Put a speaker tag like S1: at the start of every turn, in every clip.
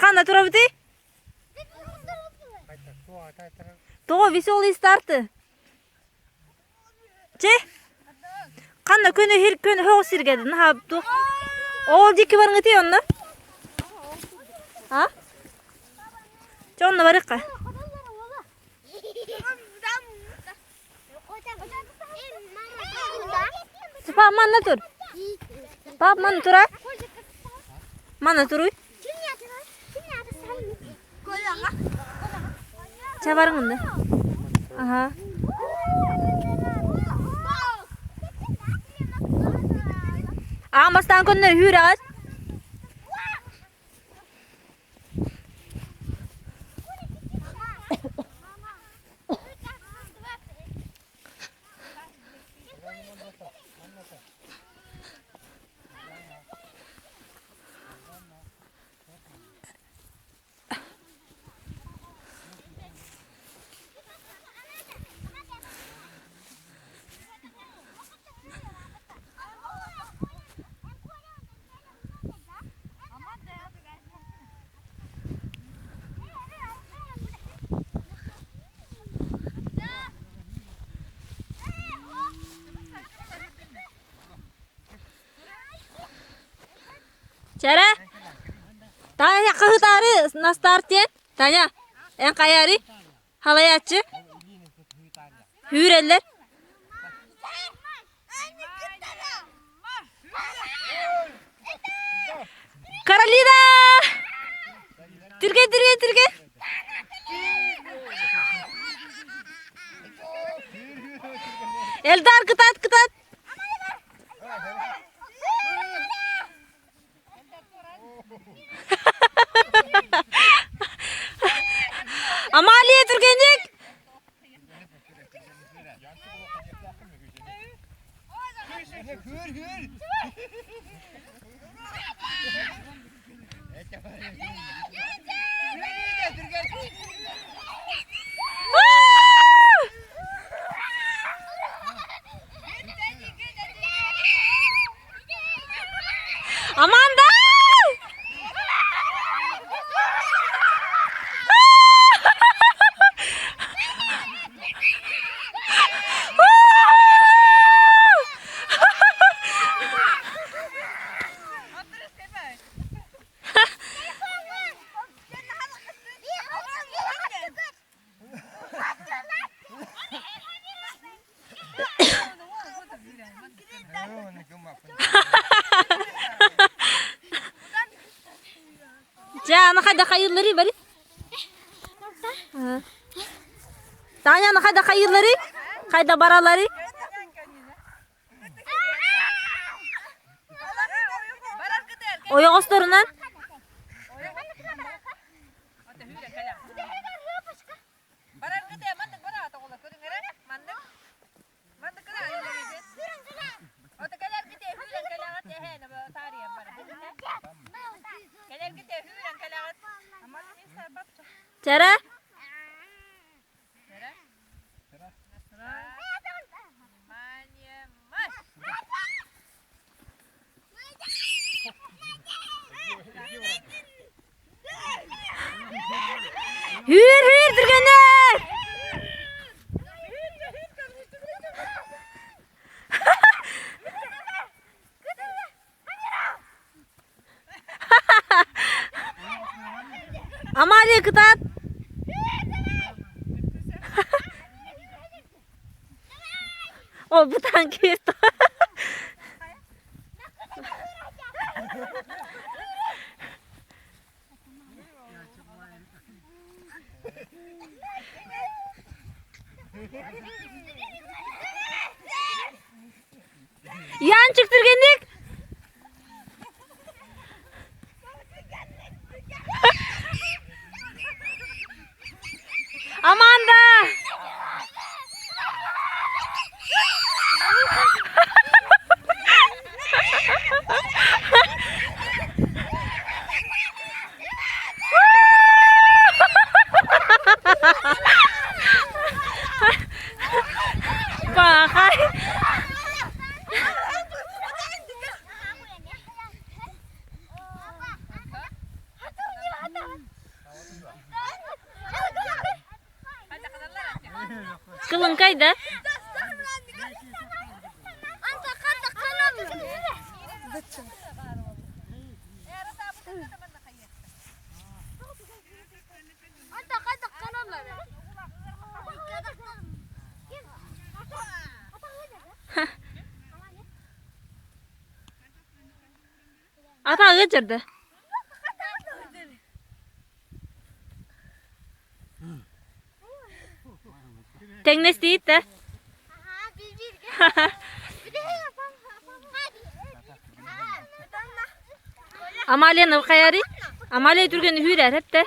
S1: Ханна турабытый? Тоҕо веселые старты? Че? Ханна күн үһүр күн өһөҕ сиргэ наһаа туох Ол диэки барыҥытый онно? А? Чэ онно барыахха. Пап манна тур. Пап манна тура. Манна туруй. Чэ барыҥ онно. Аха. Аан бастаан көннөрү үүрэҕит. Чэрэ, Таня хаһытаары настаар диэн, Таня, эн хайаары, халайааччы, үүрэллэр. Каролина! Түргэн, түргэн, түргэн! Элдар, кытаат, кытаат! Амалия түргэнник! Аманда! Дьэ, аны хайда хайыылларый бары? Таня, аны хайда хайыылларый? Хайда бараларый? Ойоҕосторунан? Чара? Hür hür түргэннэр! Амалия кытаат! О, бытаан киирдэ. Янчик түргэнник! Аманда! Пахай! Кылыҥкай да? Ата ыалдьар да? Тэҥнэстиит да? Амалияны хайарый? Амалия түргэн үһүүрэр эптэ.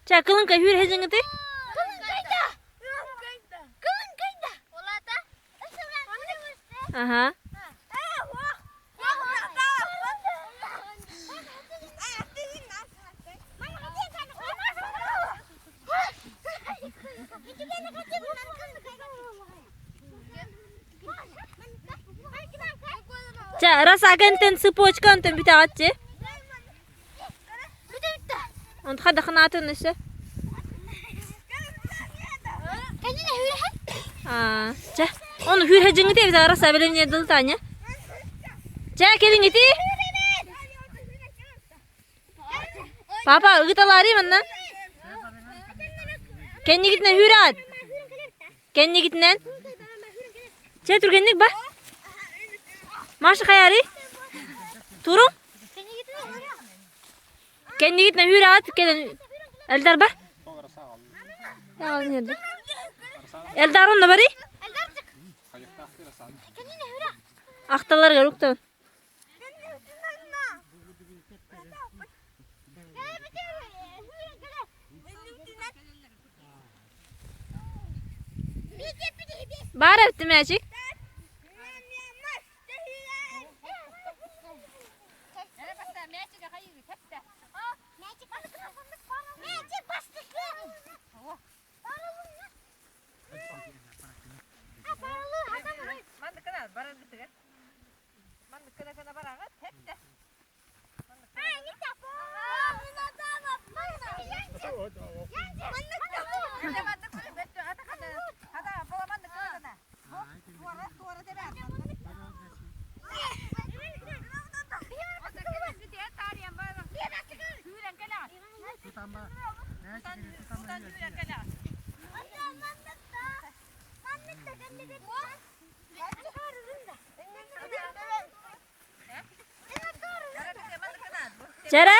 S1: Чэ, кылыҥка үһүүр эһэдьиҥити? Аха. Чэ, раз агентен цепочка онтон бүтэҕит Онтуха дахынаатын өссө. Аа, чэ, ону хүүрһэдьиҥҥит эбит ара сабеление дыл Таня. Чэ, кэлиҥити. Папа, ыгыталаарый манна. Кэннигитинэн хүүрээт. Кэннигитинэн. Чэ, түргэнник ба. Маша хайаарый? Туруҥ. Кэннигитинэн үүрээҕит кэлэн Элдар ба? Элдар онно барый? Ахталарыгар уктабын. Баар эбит мээчик. Чэрэ?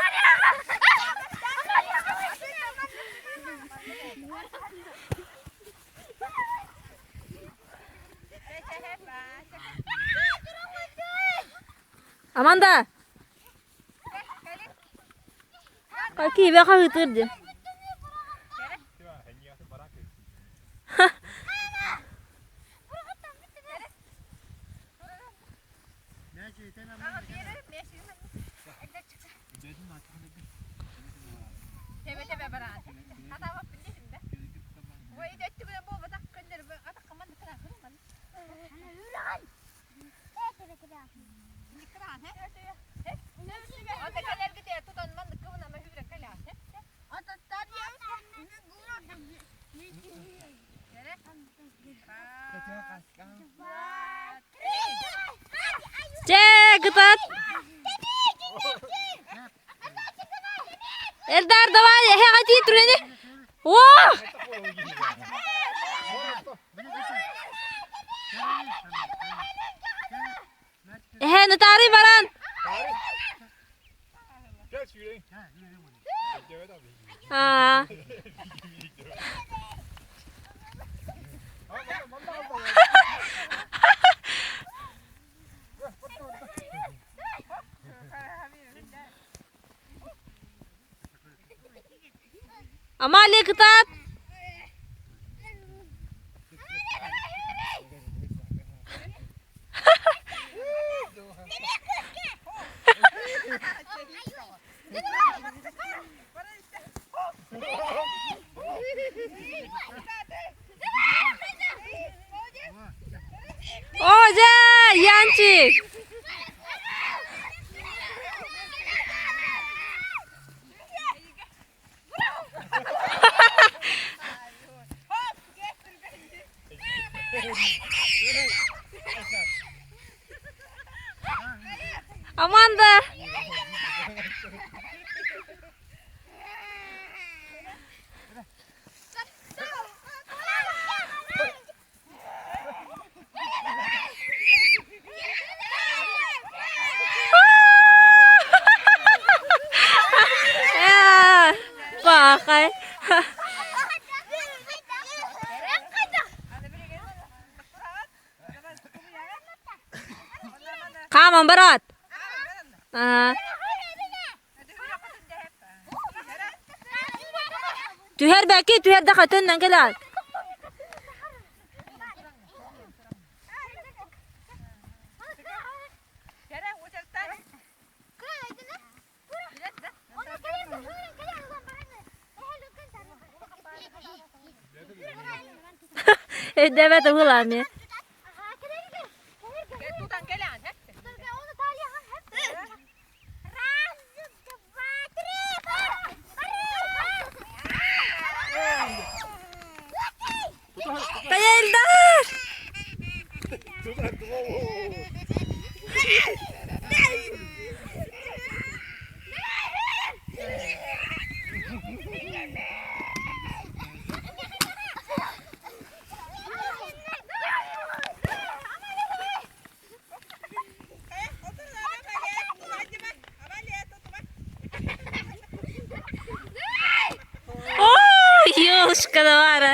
S1: Аманда! Какие хаһыытыыр дии. Чэ, кытаат! Элдар, давай, эһэҕэ тиий түргэни! О! Эһэ, нытаарый баран! Аа. Амалия кытаат! О, дьэ, Янчик! Аманда! Пахай. Хааман бараат. Түһэр бэки, түһэр да хатыннан кэлээр. Өйдөөбөт уһулаами. Хайа Эльдар! О, ёлочка Вара!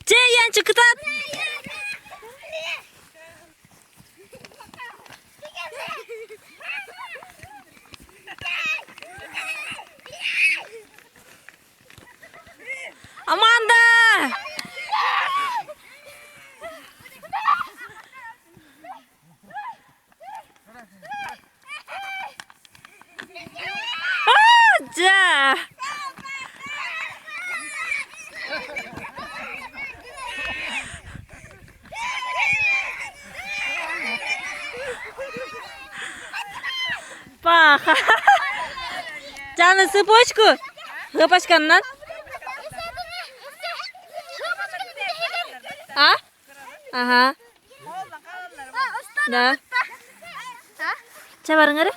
S1: Чэйэн чыкытат! Аманда! Дьэ! Паха! Жаны цепочку! Цепочканнан? А? Ага. Да. Чэ барыҥ эрэ.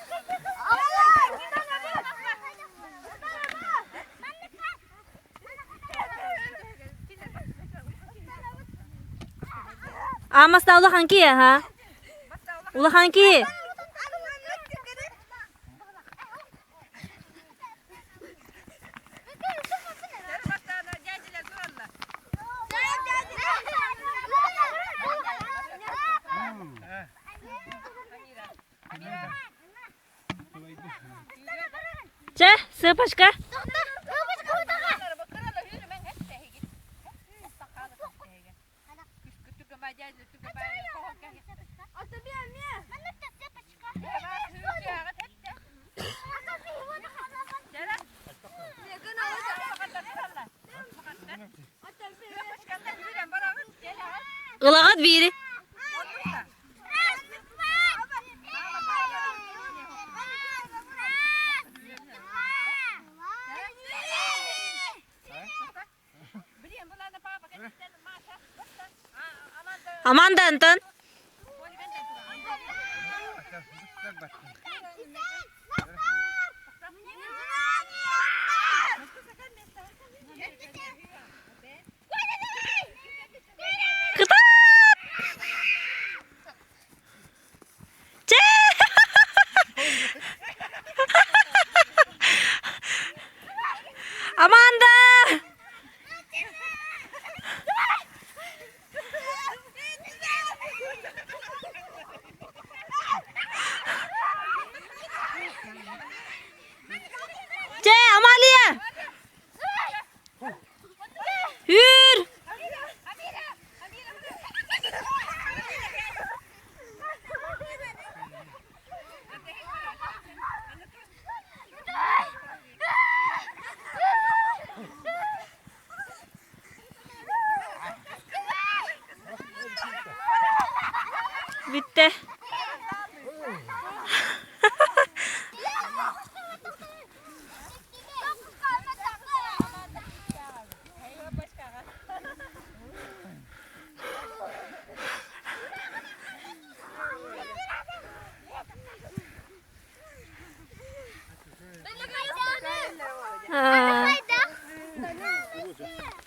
S1: Аамаста улахан киһи, аха. Улахан киһи. Чэ, сыпочка. Ылаҕыт биири. Аманда Антон. Кытаат! Чэ! Аманда!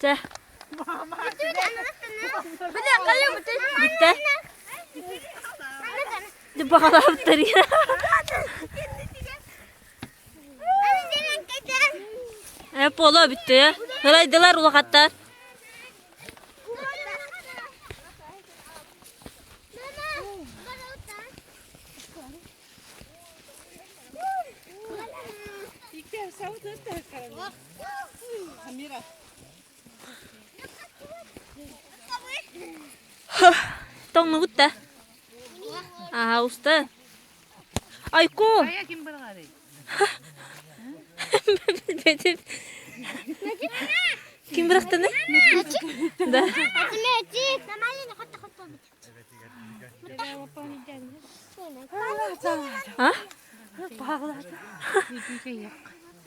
S1: Чэ. Бүттэ. Баҕалаабыттар. Э, поло бүттэ. Ырайдылар улахаттар. Тоҥнубут да. Аха, уста. Айку! Билбэтим. Ким бырахтыны? Да. А?